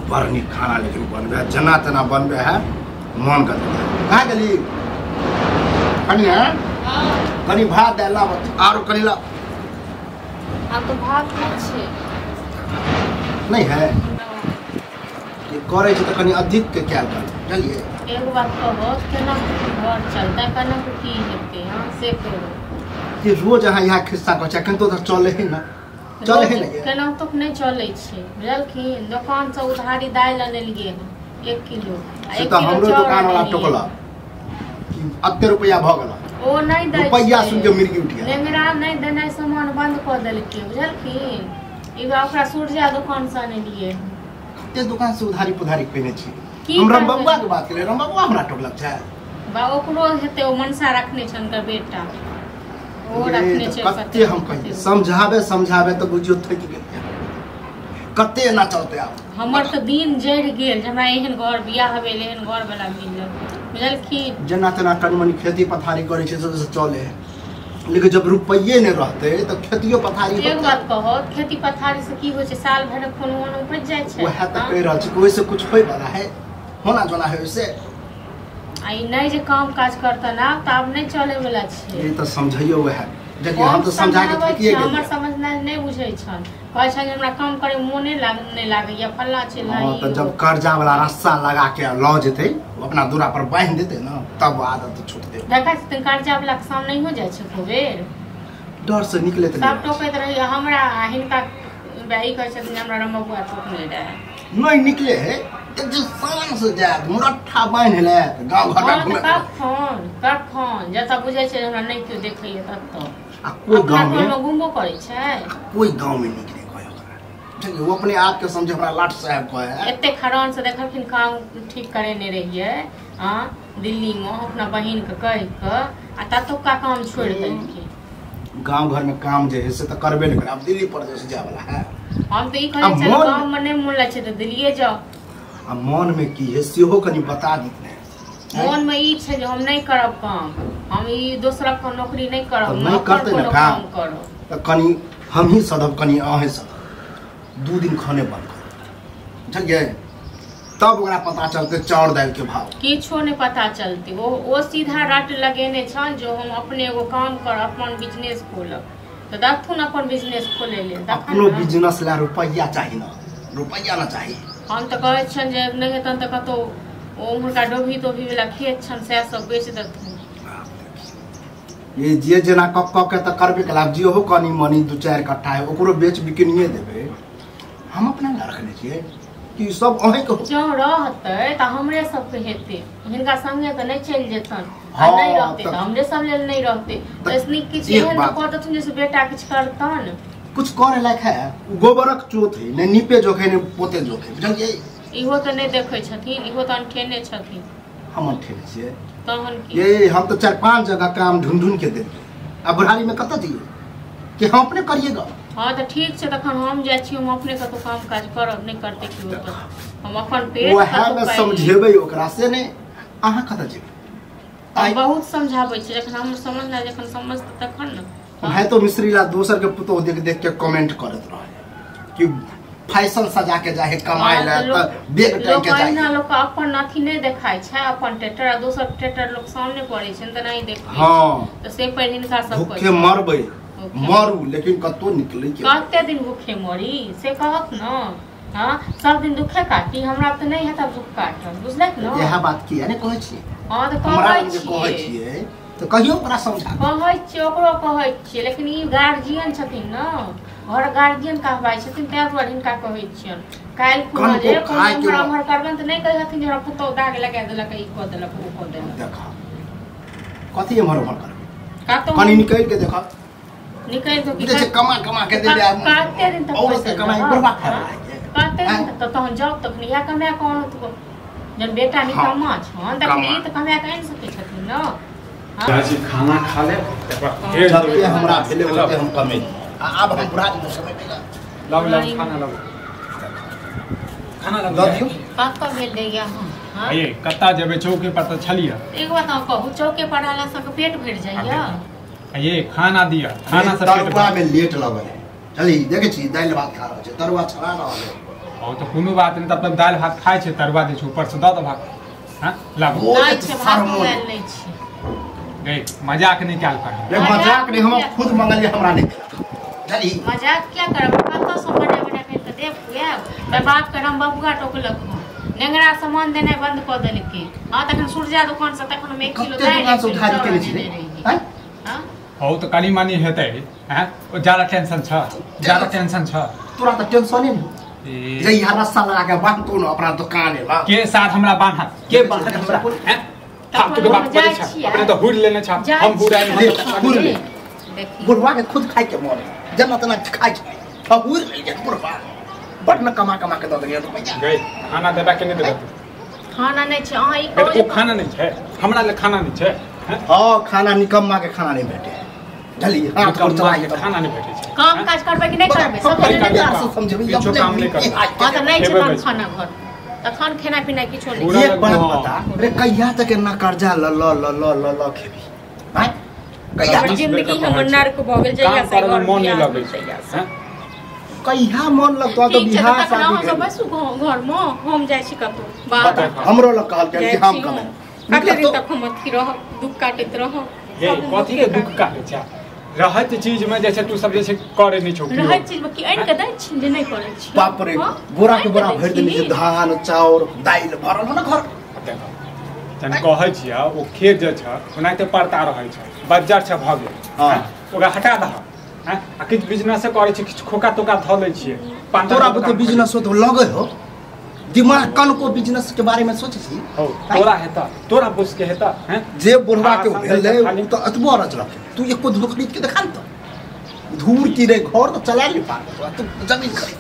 बड़ नीक खाना लेकिन बनबे है, जेना तेना बनबे है, मन कर कहाँ गेली कनी है कनी भात दालि लाब आरो कनी लाब। आब तऽ भात नहि छै। नहीं है ये करै छै तऽ कनी अधिक के ख्याल कर बुझलियै। एगो बात कहबो केना घर चलतै केना की हेतै? हाँ से कहू कि रोज अहाँ इएह खिस्सा कहै छै, एखन तो तऽ चलै है ना, चलै है ना, केना तो नहि चलै छै बुझलखिन। दोकान से उधारी दालि अनलियै हन 1 किलो से तऽ हमरो दुकान वाला टोकलक कि एते रुपैआ भऽ गेल, ओ नहि दै रुपैआ सुन के मिर्गी उठि गेल। नेंगरा नहि देनाइ सामान बंद कऽ देलकै बुझलखिन। ई ओकरा सूर्या दोकान से अनलियै। कते दोकान से उधारी पुधारी कयने छी हम। रामबबुआ के बात केलियै, रामबबुआ हमरा टोकलक छै बा ओकरो हेतै, ओ मनसा रखने छन के बेटा ओ रखने छै। कते हम कहियै समझाबे समझाबे तऽ बुझियौ थकि गेलियै, कते एना चलते आब। हमर तऽ दिन जरि गेल जे हमरा एहन घर बियाह भेल, एहन घर वाला मिलल बुझलखिन। जेना तेना कनि मनि खेती पथारी करै छै से चले है, लेकिन जब रुपैये नहि रहतै तऽ खेतियो पथारी। एक बात कहो खेती पथारी से की होइ छै? साल भरि कोनो ओन उपजि जाइ छै। वएह तऽ कहि रहल छी कि ओहिसँ कुछ होय वाला है, होना जोना है ओहिसे। आ ई नहि जे काम काज करतन आब तऽ आब नहि चले वाला छै। ई तऽ समझैयो वएह जबकि हम तऽ समझा के थकिए गेलियै। हमर समझनाइ नहि बुझै छन, कहै छन जे हमरा काम करे मोने नहि लागैया फल्ला चिल्ला। हां तऽ जब कर्जा वाला रस्सा लगा के लऽ जेतै अपना दूरा पर बांधि देतै ना तब आदत छूटतै। देखै छथिन कर्जा वाला के सामने हो जाइ छै खूबेर, डर से निकले तऽ सब टोकैत रहैया हमरा। हिनका ई कहै छथिन हमरा रमबुआ टोकने रहै, नहीं निकले है जे शान से जायत मुरट्ठा बान्हि लेत गाँव घर में घूमे। कखन कखन जतऽ बुझै छै हमरा नहि केओ देखैया ततऽ। आ कोई गाँव में घूमबो करै छै, कोई गाँव में निकले कहै ओकरा बुझलियै, ओ अपने आप के समझे हमरा लाट साहब कहै है। एते खरान से देखलखिन काम ठीक करेने रहियै हाँ दिल्ली में अपना बहिन के कहि के आ ततुका काम छोड़ि देलखिन। गाँव घर में काम जे है से तऽ करबे नहि करे, आब दिल्ली परदेश जाय वाला है। हम तऽ ई कहै छियै गाँव में नहि मोन लागै छै तऽ दिल्लीए जाउ। आ मन में की है सेहो कनि बता दित ने। मन में ई छै जे हम नहि करब काम, हम ई दोसरक नौकरी नहि करब, नहि करते ने काम करब तऽ कनि हमही सधब कनि अहें सधब, 2 दिन खाने बंद करब बुझलियै, तब ओकरा पता चलतै चाउर दालि के भाव। किछो नहि पता चलतै। ओ सीधा रट लगेने छन जो हम अपने एगो काम कर अपन बिजनेस खोलब तऽ दथुन अपन बिजनेस खोले लेल। अपनो बिजनेस ला रुपैआ चाही ना, रुपैआ ना चाही। हम तऽ कहै छियनि जे नहि हेतनि तऽ कतहु ओ उम्हरका डोभी तोभी वाला खेत छनि सएह सब बेच देथुन। ये जे जेना कऽ कऽ के तऽ करबे कला, जेहो कनि मनि 2-4 कट्ठा है ओकरो बेच बिकनिए देबै। हम अपना ला रखने छियै कि सब अहीं के जँ रहतै तऽ हमरे सबके हेतै, हिनका संगे तऽ नहि चलि जेतनि। आ नहि रहतै तऽ हमरे सब लेल नहि रहतै। तऽ नीक किछु एहन कऽ देथुन जे बेटा किछु करतन। कुछ करे लायक है, गोबरक चोत है, नहि नीपे जोखे नहि पोते जोखे बुझलियै। इहो तऽ नहि देखै छथिन, इहो तऽ अनठेने छथिन। हम अनठेने छियै तहन की? ये हम तऽ 4-5 जगह काम ढूंढ ढूंढ के देलियै, आ बुढ़ारी में कतऽ जइयै कि हम अपने करिएगा। हाँ तऽ ठीक छै, तखन हम जाइ छी, हम अपने कतौ काम काज करब, नहि करतै केओ तऽ हम अपन पेट वएह में समझेबै ओकरा से नहि। अहाँ कतऽ जेबै? हम बहुत समझाबै छी, जखन हम समझना जखन समझतै तखन ने। है तो मिश्री ला दोसर के पुतोह देख देख के कमेंट करत रहे कि फैशन सजा के जाहे कमाए ला त बेग टांग के जाए। लोक लोक अपन अथी नहि देखाय छै, अपन ट्रैक्टर आ दोसर ट्रैक्टर लोक सामने पड़ै छै तऽ नहि देखै। हां तऽ से पर हिनका सब भूखे मरबै मरू लेकिन कतौ निकलै के कते दिन भूखे मरी से कहत न। हां सब दिन दुखे काटी, हमरा तऽ नहि हेत दुख काटल बुझलक न। इएह बात किया ने कहै छियै? हां तऽ कहै छियै तऽ कहियो ओकरा समझा कहै छियै, ओकरो कहै छियै, लेकिन ई गार्जियन छथिन न, घर गार्जियन कहबाइ छथिन ताहि दुआरे हिनका कहै छियनि। काल्हि खुना जे कोनो उम्हर करबनि तऽ नहि कहै हथिन जे हमरा पुतोहु दाग लगा देलक ई कऽ देलक ओ कऽ देलक। देखा कथी एम्हर उम्हर करबै, कनि निकलि के देखा, निकलि के की कमा कमा के देबै कते दिन तक औरत के कमाई बर्बाद खाय वाला है कते दिन तक। तहन जाउ तखन इएह कमा कऽ आनत जब बेटा निकम्मा छन तखन ई तऽ कमा कऽ आनि सकै छथिन न। चाची खाना खा ले तकर बाद फेर हमरा भेलै ओते हम कमे आब हम बुढ़ा दिन समय मिला लाओ लाओ खाना लाओ खाना लाओ दऽ दियौ। कतऽ गेल रहियै हम? ये कत्ता जेबै चौके पर तऽ छलियै। एक बात अहाँ कहू, चौके पर रहला सँ पेट भरि जाइया? ये खाना दिया, खाना से पेट तरुआ में लेट लगल है। चली देखै छी दालि भात खा रहल छै, तरुआ छड़ा रहल है। ओ तो कोनो बात नहीं, तब दाल भात खाय छै, तरुआ दै छै ऊपर से द दबा। हां लाबू। नहि छै भात दाल नहि छै। गई मजाक नहीं काल कर। रे मजाक नहीं, हम खुद मंगलिए हमरा नहीं देलक। बुझली? मजाक क्या करब, कतौ से बना बना के त देब खुआब। त बाप के राम बबुआ टोकलक हन, नेंगरा सामान देनाइ बंद कऽ देलकै। हां तखन सूर्या दुकान से तखन हम 1 किलो कते दुकान से उधारी केने छी रे? हैं? हां हो तो कनी मनी हेतै। हैं ओ ज्यादा टेंशन छ, ज्यादा टेंशन छ तोरा त टेंशने नहीं। जइहा रस्सा लगा के बांध तो न अपना दुकान है के साथ हमरा बांधत, के बांधत हमरा? हैं फालतू के बात करै छ, अपने तो हुर लेने छ, हम हुर आइ हुर ले। बुढ़वा के खुद खाइ के मन जना तना खाइ छै, आ हुर ले जे बुढ़वा बड न कमा कमा के द देलियै रुपैया। गई खाना देबा के नहीं देबा तू? खाना नहीं छै। अहाँ ई कहू जे खाना नहीं छै, हमरा ले खाना नहीं छै। हां खाना निकम्मा के खाना नहीं भेटे। बुझली? हाथ पर चला के खाना नहीं भेटे छै। काम काज करबै कि नहीं करबै सब प्यार से समझबी, अपने काम नहीं करबै। हां त नहीं छै तहन खाना घर, तखन खेना पीना किछो नहीं। एक बात बता रे, कहिया तक एना कर्जा ल ल ल ल ल ल खेबी? हां कहिया जिंदगी हमर नरक भ गेल जहिया से घर मन नहीं लगै छै। कहिया मन लगतो तो बिहार शादी हम बस घर में हम जाइ छी कतौ बाहर। हमरो लग कहल के कि हम कमे कते दिन तक हम अथी रहब, दुख काटैत रहब। हे कथी के दुख काटै छै? रहत चीज में जैसे तू सब जैसे करे नहीं छौ, रहत चीज में की आनि के दै छी जे नहीं करै छी। बाप रे, बोरा के बोरा भरि देली जे धान चाउर दाइल भरल हो न घर। देखो जन कहै छियै ओ खेत जे छ ओनाहिते पड़ता रहै छै, बज्जर छ भ गेल। हां ओकरा हटा दह। हां आ किछ बिजनेस करै छी, किछ खोका तोका ध लै छियै। तोरा बुते बिजनेस हो तो लगै हो दिमाग कनको बिजनेस के बारे में सोचै छी। हो तोरा हेता, तोरा बुझ के हेता। हैं जे बुढ़वा के भेलै उ त अतबो रचलक, तू एको धूर खरीद के देखा न त धूर की रे घर त चला नहीं पार, तू जमीन खरीद।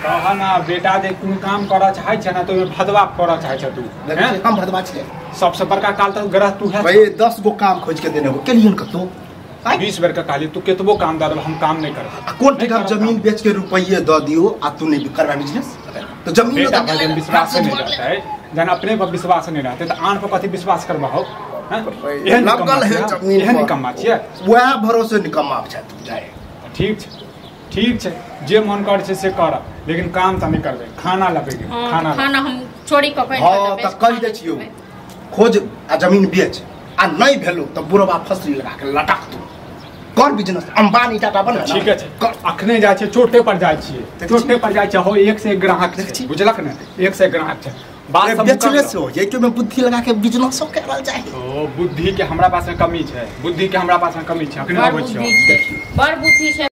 कह ना बेटा जे कोनो काम करऽ चाहै छै ना तो ओहिमे भदवा करऽ चाहै छै तू। हम भदवा छियै? सबसे बड़का काल त ग्रह तू है। भाई 10 गो काम खोज के देने हो केलियन कतो 20 बेर के कहली तू केतबो काम दऽ देब हम काम नहीं करब। आ कोन ठीक हम जमीन बेच के रुपये दऽ दियो आ तू नहीं करबा बिजनेस? तो जमीन बेटा पर विश्वास नहीं रहता है, जन अपने पर विश्वास नहीं रहते त आन पर कथि विश्वास करबा हो? हैं एहन लगल है जमीन एहन निकम्मा छियै, वएह भरोसे निकम्मा छै तू जाए। ठीक छै ठीक छै, जे मन कर छै से कर, लेकिन काम त नहीं करबै। खाना लबे खाना खाना हम चोरी क के हां त कहि दै छियौ खोज आ जमीन बेच, आ नहीं भेलो त बुढ़वा फसली लगा के लटक तू कर बिजनेस, अंबानी टाटा बन। ठीक है, अखने जाइ छै चोटे पर जाइ छियै, चोटे पर जाइ छै हो एक से एक ग्राहक छै, बुझलक ने? एक से एक ग्राहक छै। बात सब बेचले से हो जे में बुद्धि लगा के बिजनेस करल चाही। ओ बुद्धि के हमरा पास में कमी छै, बुद्धि के हमरा पास में कमी छै, अखने आबै छियै। बड़ बुद्धि छै।